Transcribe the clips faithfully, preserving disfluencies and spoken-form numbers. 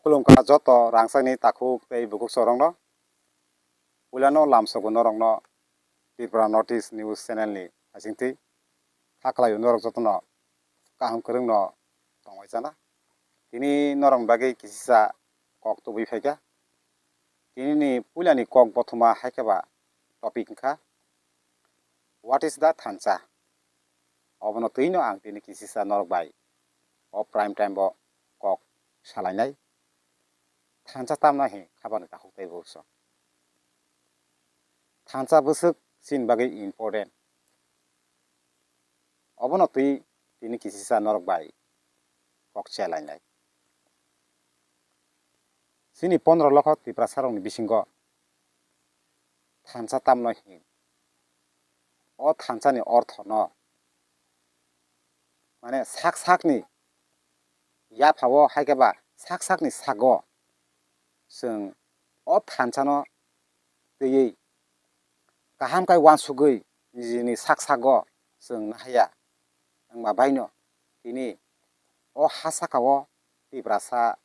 Khulumkha joto rangchakni takhuk tei bukhuk sorokno. Puilano lamsogo norokno Tripura North East News Channel ni hasingtwi. Kha khlaio norok jotono kaham kwrwngno tongwi chana. Tini norokni bagwi kisisa kok tubui phaikha. Tinini puilani kok bothoma hai khe ba topic wngkha, "What is the thansa?" Obono twino ang tini kisisa norok bai o prime time bo kok salainai. Thansa tamno hi khabani takhuk tei bukso. Thansa bwswk chini bagwi important. Obono twi tini kisisa norok bai kok chelainai. Chini pondro lokho Tiprasarokni bisingo thansa tamno hin. O thansani orthono mane sak sakni yaphao hai khe ba sak sakni sago chwng o thansano twiwi kaham khe uansugwi nijini sak sago chwng nahaya. Wngma baino tini o ha sakao Tiprasa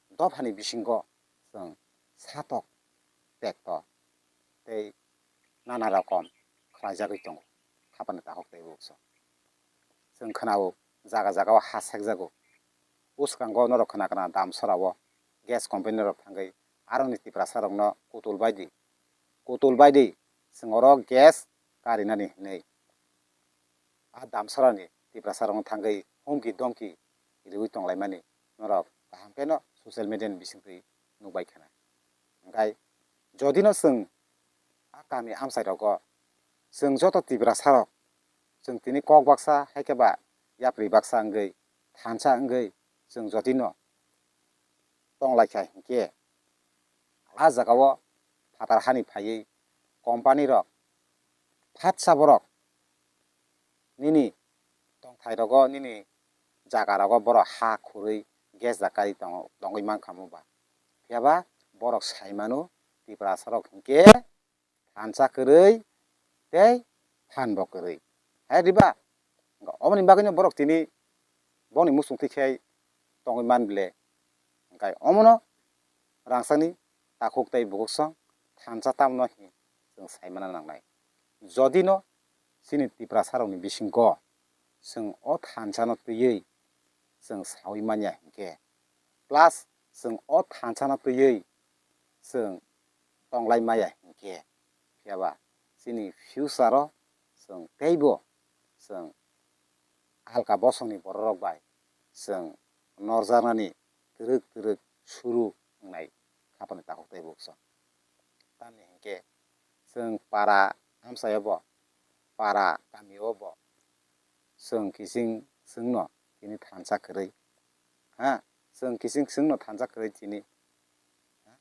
dophani bisingo chwng satok tekto tei nana rokom khlaijagwi tongo, khapani takhuk tei bukso. Chwng khwnao jaga jagao ha sekjago. Bwskango norok khna khna Damsarao gas company rok thangwi aroni Tiprasa rokno kutul baidi, kutul baidi chwng oro gas karinani hinwi a Damsarani Tiprasa rokno thangwi humki domki riwi tonglaimani norok kaham kheno social media ni bisingtwi nukbai khana. Hwnkhe jodino chwng a kami amchai rogo chwng joto Tiprasa rok chwng tini kok baksa hai khe ba yapri baksa wngwi thansa wngwi chwng jodino tonglaikha hinkhe a jagao phatar hani phaiwi company rok phatsa borok nini tongthai rogo nini jaga rogo borok ha khurwi gas da kai tongo, tongwi mankha mo ba. Phiya ba borok sai mano Tiprasa rok hinkhe thansa kwrwi tei phan bo kwrwi. Hai diba? Oboni bagwino borok tini boni muchung twi khai tongwi man bile. Hwnkhe omono rangchakni takhuk tei bukhuk song thansa tamno hin chwng sai mana nangnai. Jodino chini Tiprasa rokni bisingo chwng o thansano twiwi chwng sawi manya hinkhe, plus chwng o thansano twiwi chwng tonglai maya hinkhe, phiya ba chini future o chwng teibo chwng alka bosongni bororok bai chwng norjaknani twrwk twrwk suru wngnai khapani takhuk tei bukchang. Tamni hinkhe chwng para amchaio bo, para kamio bo chwng kiching chwngno tini thansa kwrwi, ha, chwng kiching chwngno thansa kwrwi tini, ha,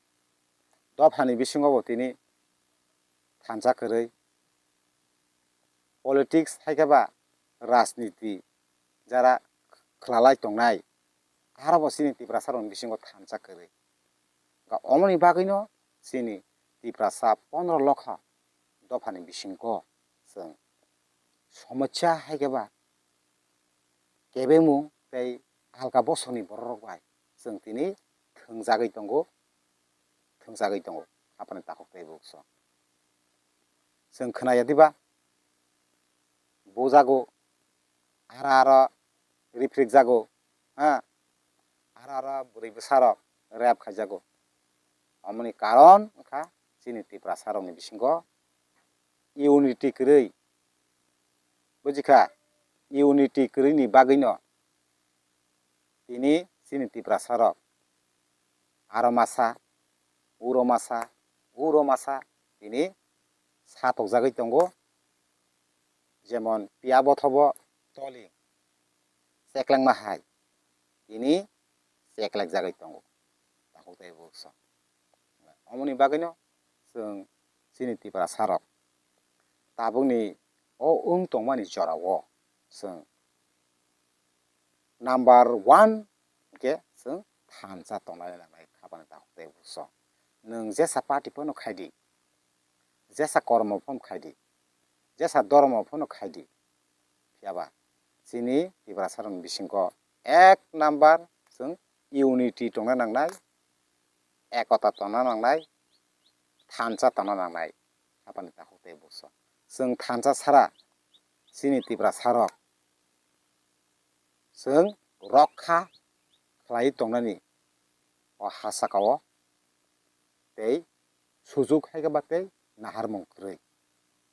dophani bisingo bo tini thansa kwrwi. Politics hai khe ba rajniti jara khwlalai tongnai, aro bo chini Tiprasa rokni bisingo thansa kwrwi. Ga omoni bagwino chini Tiprasa pondro lokha dophani bisingo chwng somosya hai khe ba kebengmung tei alka bosongni bororok bai chwng tini thwngjagwi tongo, thwngjagwi tongo, haphani takhuk tei bukchang. Chwng khwnaya diba? Bujago, aro aro riphrik jago, ha? Aro aro bwrwi bwsarok rape khaijago. Omoni karon wngkha chini Tiprasa rokni bisingo unity kwrwi. Bujikha, unity kwrwini bagwino tini chini Tiprasa rok aro masa, uro masa, uro masa tini satokjagwi tongo. Jemon piya bothobo toli cheklengma hai tini cheklekjagwi tongo. Takhuk tei bukchang. Omoni bagwino chwng chini Tiprasa rok tabukni o wng tongmani jorao chwng number one hwnkhe chwng thansa tongnai nangnai, haphani takhuk tei bukchang. Nwng jesa party phano khaidi, jesa kormo phano khaidi, jesa dhormo phano khaidi, phiya ba chini Tiprasa rokni bisingo ek number chwng unity tongna nangnai, ekota tongna nangnai, thansa tongna nangnai, hapani takhuk tei bukso. Chwng thansa sara chini Tiprasa rok chwng rokha khlai tongnani o ha saka o tei sujuk hai khe ba tei naharmung kwrwi.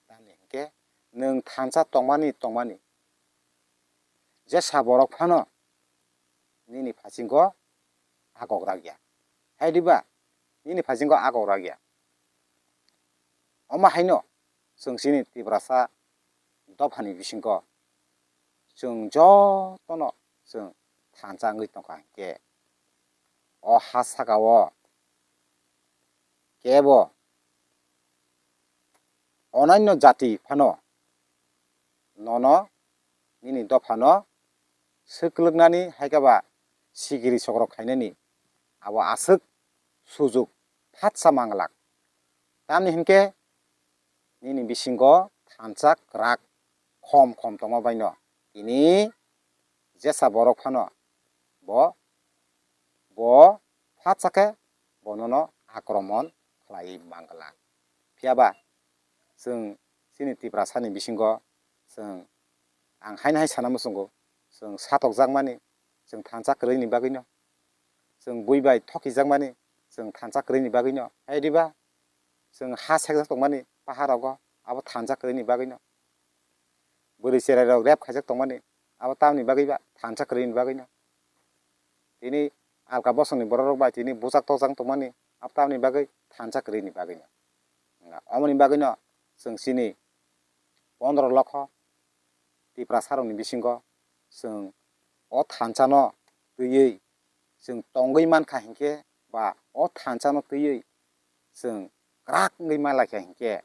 Tamni hinkhe nwng thansa tongmani tongmani jesa borok phano nini phasingo agok rakya. Hai diba? Nini phasingo agok rakya. Omo haino chwng chini Tiprasa dophani bisingo chwng jotono chwng thansa wngwi tongkha hinkhe o ha saka o kebo onanno jati phano nono nini dophano swklwknani hai khe ba sikiri sokrok khainani abo aswk sujuk phatsa manglak. Tamni hinkhe nini bisingo thansa kwrak khom khom tongma baino tini jesa borok phano bo, bo phatsa khe bonono akromon khlaiwi manglak. Phiyaba chwng chini Tiprasani bisingo chwng ang haino hai sana muchungo, chwng satokjakmani chwng thansa kwrwini bagwino, chwng bui bai thokijakmani chwng thansa kwrwini bagwino. Hai diba? Chwng ha sekjak tongmani paharogo abo thansa kwrwini bagwino. Bwrwi cherairok rape khaijak tongmani abo tamni bagwi ba thansa kwrwini bagwino. Tini alka bosongni bororok bai tini bwchak tokjak tongmani abo tamni bagwi thansa kwrwini bagwino. Omoni bagwino chwng chini pondro lokho Tiprasarokni bisingo chwng o thansano twiwi chwng tongwi mankha hinkhe ba o thansano twiwi chwng kwrak wngwi manlaikha hinkhe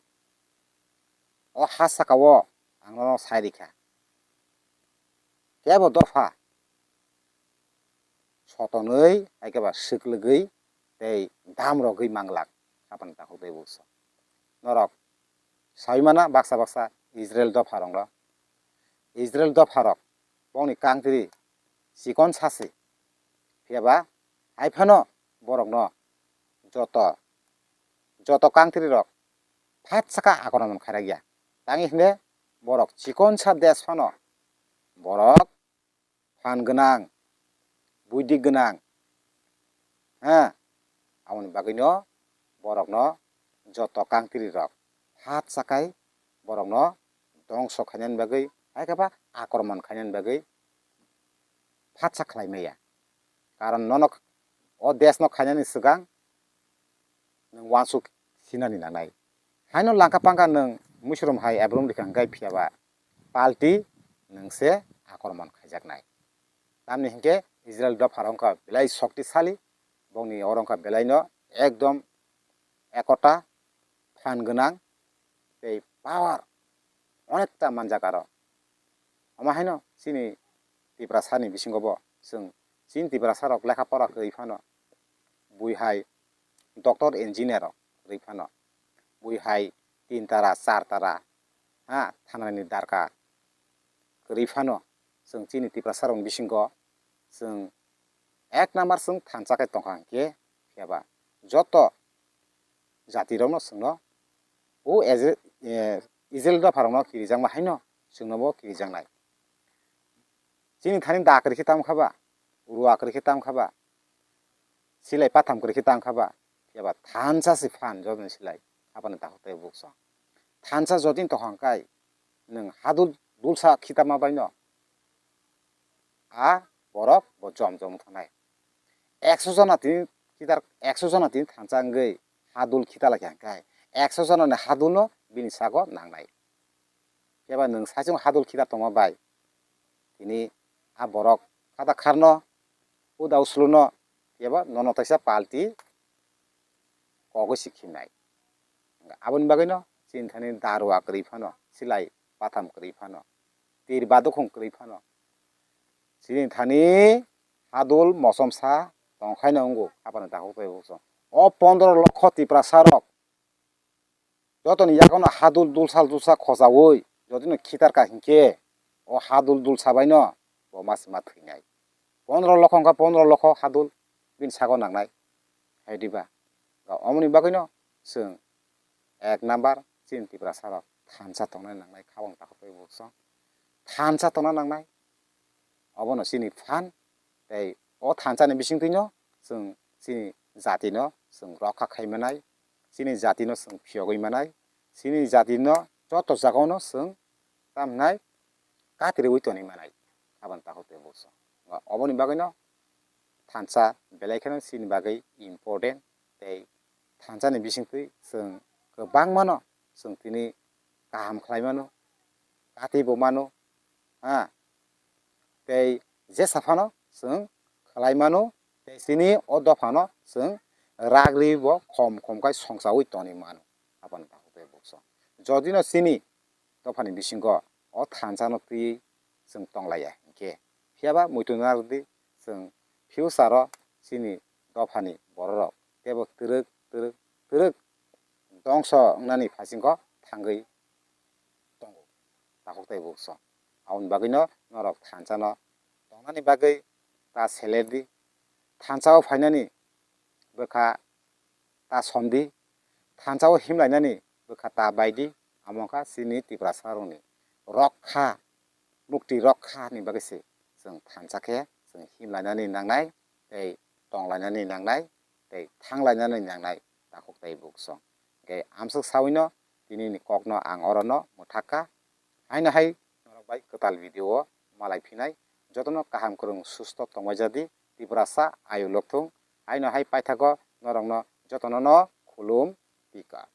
o ha sakao ang nono sai rikha. Kebo dopha sotonwi, hai khe ba swklwgwi tei dam rogwi manglak, hapani takhuk tei bukso. Norok saui mana baksa baksa Israel dopharokno. Israel dopharok bongni country chikon sasi. Phiyaba hai phano borokno joto, joto country rok phat saka akromon khairakya. Tangwi hwnde borok chikon sa desh phano borok phan gwnang, buidi gwnang, ha, aboni bagwino borokno joto country rok phat sakai borokno dongso khainani bagwi, hai khe ba akromon khainani bagwi phatsa khlai maya. Karon nono o desh no khainani swkang nwng uansuk sinani nangnai. Haino langka pangka nwng muisrom hai ebrum rikha hwnkhe phiyaba palti nwng se akromon khaijaknai. Tamni hinkhe Israel dopha rok wngkha belai shoktisali, bongni oro wngkha belaino ekdom ekota phan gwnang tei power onekta manjak aro. Omo haino chini Tiprasani bisingo bo chwng chini Tiprasarok lekha pora kwrwi phano bui hai doctor engineer rok kwrwi phano bui hai tin tara char tara ha thanani darka kwrwi phano chwng chini Tiprasarokni bisingo chwng ek number chwng thansa khe tongkha hinkhe phiyaba joto jatirokno chwngno o Eze-, eh, Israel dopharokno kirijakma haino chwngnobo kirijaknai. Chini thani da kwrwi khe tamo kha ba, rua kwrwi khe tamo kha ba, silai patham kwrwi khe tamo kha ba, phiyaba thansa se phan jotoni silai hapani takhuk tei bukso. Thansa jotoni tongkha hwnkhe nwng hadul dulsa khitarma baino a borok bo jom jom wng thangnai. Ekso jona tini khitar, ekso jona tini thansa wngwi hadul khita lai kha hwnkhe ekso jonani hadulno bini sago nangnai. Phiya ba nwng saichung hadul khitar tongma bai tini a borok khata kharno, uda usluno, phiya ba nono teisa palti kogwi si khinai. Aboni bagwino chini thani darwa kwrwi phano, silai patham kwrwi phano, tir badukhung kwrwi phano, chini thani hadul mosom sa tongkhaino wngo, hapano takhuk tei bukso. O pondro lokho Tiprasa rok jotoni yakono hadul dulsal dulsa khojaui jotino khitarka hinkhe o hadul dulsa baino bo mas ma thwinai. Pondro lokho wngkha pondro lokho hadul bini sago nangnai. Hai diba? Ga omoni bagwino chwng ek number chini Tiprasa rok thansa tongna nangnai, khabang takhuk tei buksong thansa tongna nangnai. Obono chini phan, tei o thansa ni bisingtwino chwng chini jati no chwng rokha khai manai, chini jati no chwng phiyogwi manai, chini jati no joto jagao no chwng tamnai katirwi toni manai, khabang takhuk tei buksong. Ga oboni bagwino thansa belai kheno chini bagwi important, tei thansa ni bisingtwi chwng kwbangma no chwng tini kaham khlai mano, kati bo mano, ha, tei jesa phano chwng khlai mano, tei chini o dopha no chwng ragri bo khom khom khai songchawi toni mano, aboni takhuk tei buksong. Jodi no chini dophani bisingo o thansa no twi chwng tonglaiya hinkhe, phiyaba muitu narwkdi chwng future o chini dophani bororok teibo twrwk twrwk twrwk dongso wngnani phasingo thangwi tongo, takhuk tei buksong. Aboni bagwino norok thansa no tongnani bagwi ta selerdi, thansa o phainani bwkha ta somdi, thansa o himlainani bwkha ta baidi, amo wngkha chini Tiprasa rokni rokha, mukti rokha ni bagwi se chwng thansa khe chwng himlainani nangnai, tei tonglainani nangnai, tei thanglainani nangnai, takhuk tei buksong. Hinkhe amswk sawino tini ni kokno ang orono mwthakha. Haino hai norok bai kwtal video o malai phinai. Jotono kaham kwrwng susto tongbai jadi, Tiprasa ayu lokthung. Haino hai paithago norokno jotono no khulum pika.